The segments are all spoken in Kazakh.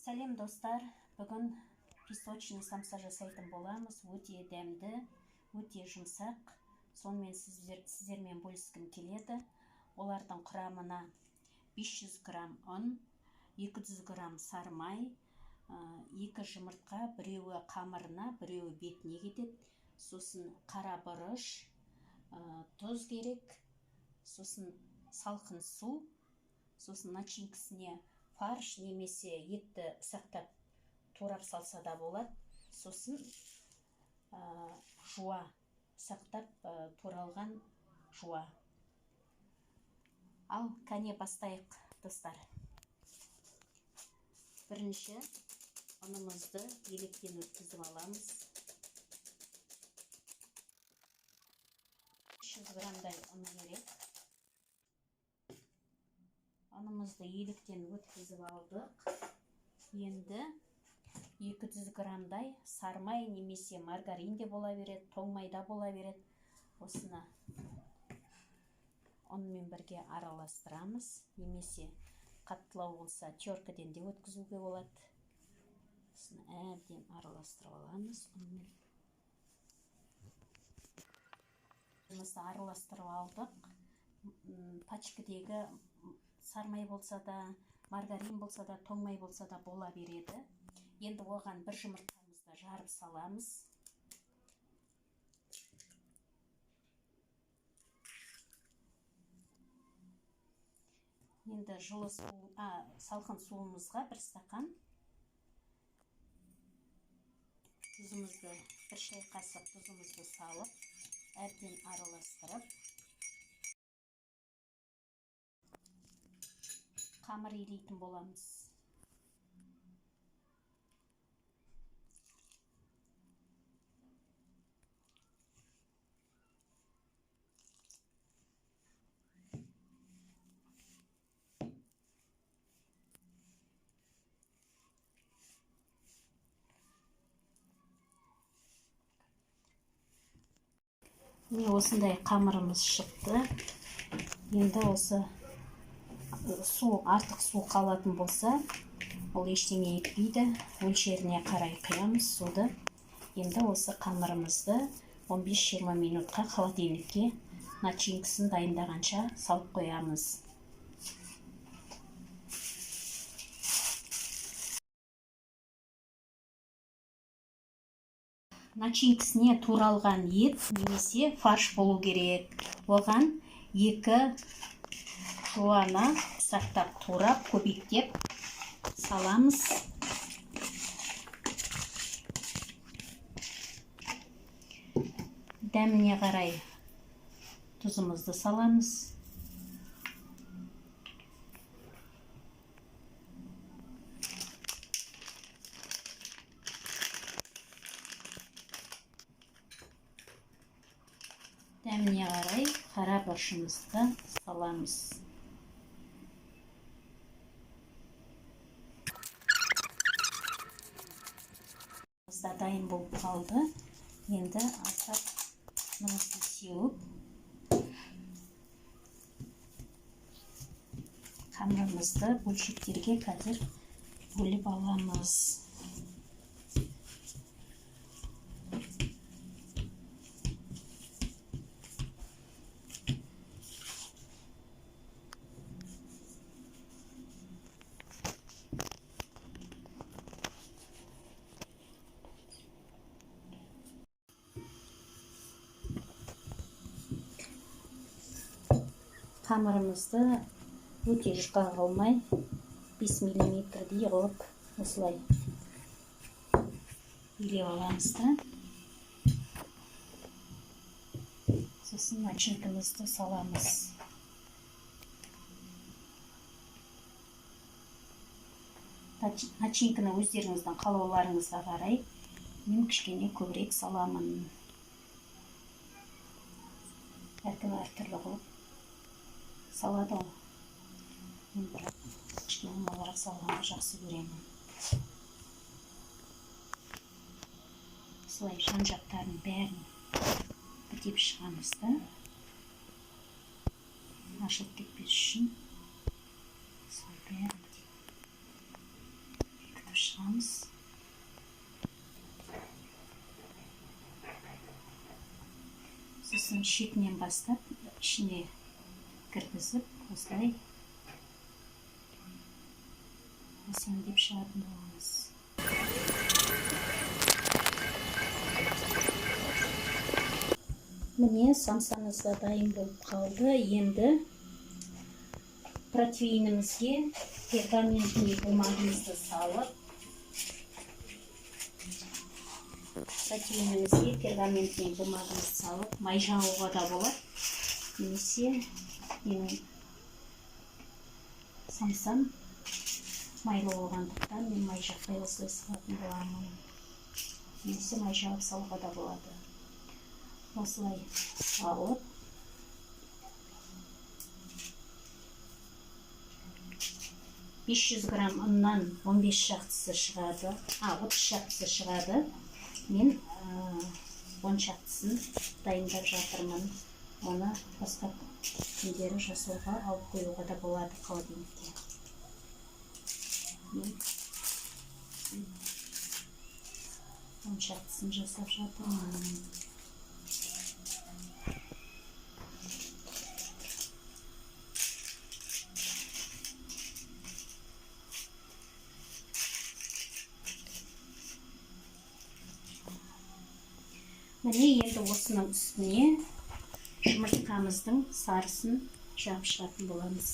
Сәлем достар, бүгін песочный самса жасайтын боламыз. Өте дәмді, өте жұмсақ. Сонымен сіздермен бөліскім келеді. Олардың құрамына 500 грамм ұн, 200 грамм сары май, 2 жұмыртқа, біреуі қамырына, біреуі бетіне кетеді. Сосын қара бұрыш, тұз керек, сосын салқын су, сосын начинкісіне фарш немесе етті ұсақтап турап салса да болады. Сосын жуа, ұсақтап туралған жуа. Ал кәне бастайық, достар. Бірінші ұнымызды електен өткізіп аламыз. 300 граммдай ұн керек. Ұнымызды електен өткізіп алдық. Енді 200 граммдай сары май немесе маргарин де бола береді, тоң май да бола береді. Осыны ұнмен бірге араластырамыз, немесе қаттылау болса теркіден де өткізуге болады. Осыны әбден араластырып аламыз ұнмен. Ұнымызды араластырып алдық. Пачкідегі сары май болса да, маргарин болса да, тоң май болса да бола береді. Енді оған бір жұмыртқамызды жарып саламыз. Енді жылы су, салқын суымызға бір стақан тұзымызды, бір шай қасық тұзымызды салып, әбден араластырып, қамыр илейтін боламыз. Міне осындай қамырымыз шықты. Енді осы су, артық су қалатын болса, ол ештеңе етпейді. Мөлшеріне қарай құямыз суды. Енді осы қамырымызды 15-20 минутқа холодильникке начинкасын дайындағанша салып қоямыз. Начинкасіне туралған ет немесе фарш болу керек. Оған 2 жуаны ұсақтап турап, көбектеп саламыз. Дәміне қарай тұзымызды саламыз. Дәміне қарай қара бұрышымызды саламыз. Да дайын болып қалды. Енді аздап ұнымызды сеуіп, қамырымызды бөлшектерге қазір бөліп аламыз. Қамырымызды өте жұқа қылмай, 5 миллиметрдей қылып осылай илеп аламыз да. Сосын начинкамызды саламыз. Начинканы өздеріңіздің қалауларыңызға қарай мен кішкене көбірек саламын. Әркім әртүрлі қылып салады ғой. Мен бірақ кішкене молырақ салғанды жақсы көремін. Осылай жан-жақтарын бәрін бітеп шығамыз да. Ашылып кетпес үшін осылай бәрін бекітіп шығамыз. Сосын шетінен бастап ішіне кіргізіп, осылай әсемдеп шығатын боламыз. Міне, самсамыз да дайын болып қалды. Енді противенімізге пергаментный бумагамызды салып, противенімізге пергаментный бумагамызды салып, май жағуға да болады. Немесе менің самсам майлы болғандықтан мен май жақпай осылай салатын боламын. Немесе май жағып салуға да болады. Осылай алып, 500 грамм ұннан 15 шақтысы шығады, 30 шақтысы шығады. Мен 10 шақтысын дайындап жатырмын. Оны басқа күндері жасауға алып қоюға да болады холодильникке. Мен 10 шақтысын жасап жатырмын. Міне, енді осының үстіне жұмыртқамыздың сарысын жағып шығатын боламыз.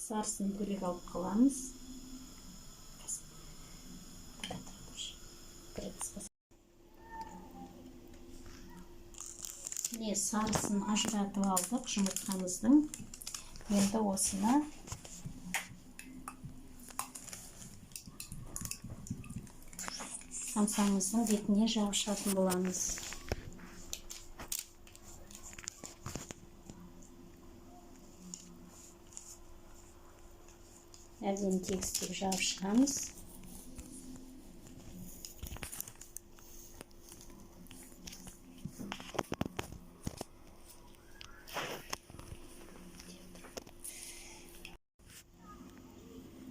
Сарысын бөлек алып қаламыз. Міне, сарысын ажыратып алдық жұмыртқамыздың. Енді осыны самсамыздың бетіне жағып шығатын боламыз. Әбден тегістеп жағып шығамыз.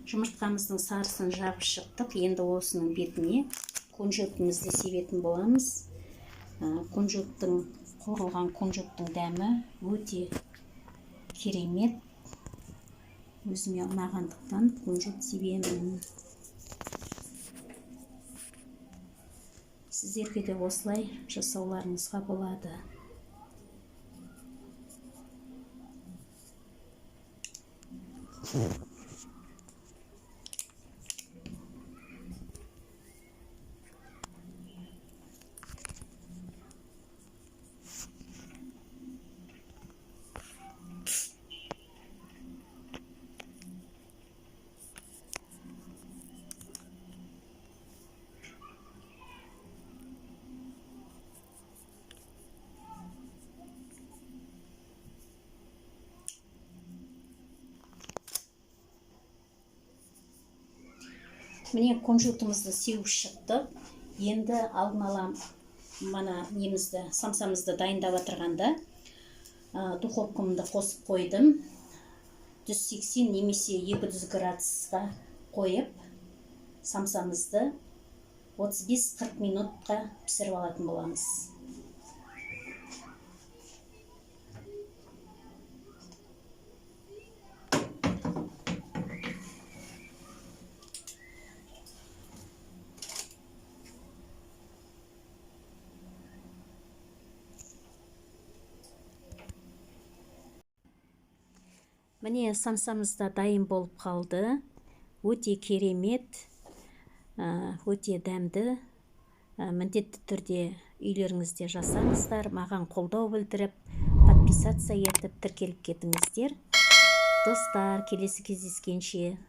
Жұмыртқамыздың сарысын жағып шықтық. Енді осының бетіне кунжутымызды себетін боламыз. Қуырылған кунжуттың дәмі өте керемет. Өзіме ұнағандықтан кунжут себемін. Сіздерге де осылай жасауларыңызға болады. Міне, кунжутымызды сеуіп шықтық. Енді алдын ала мана немізді, самсамызды дайындап отырғанда, духовкамды қосып қойдым. 180 немесе 200 градусқа қойып, самсамызды 35-40 минутқа пісіріп алатын боламыз. Міне, самсамыз да дайын болып қалды. Өте керемет, өте дәмді. Міндетті түрде үйлеріңізде жасаңыздар. Маған қолдау білдіріп, подписаться етіп, тіркеліп кетіңіздер. Достар, келесі кездескенше.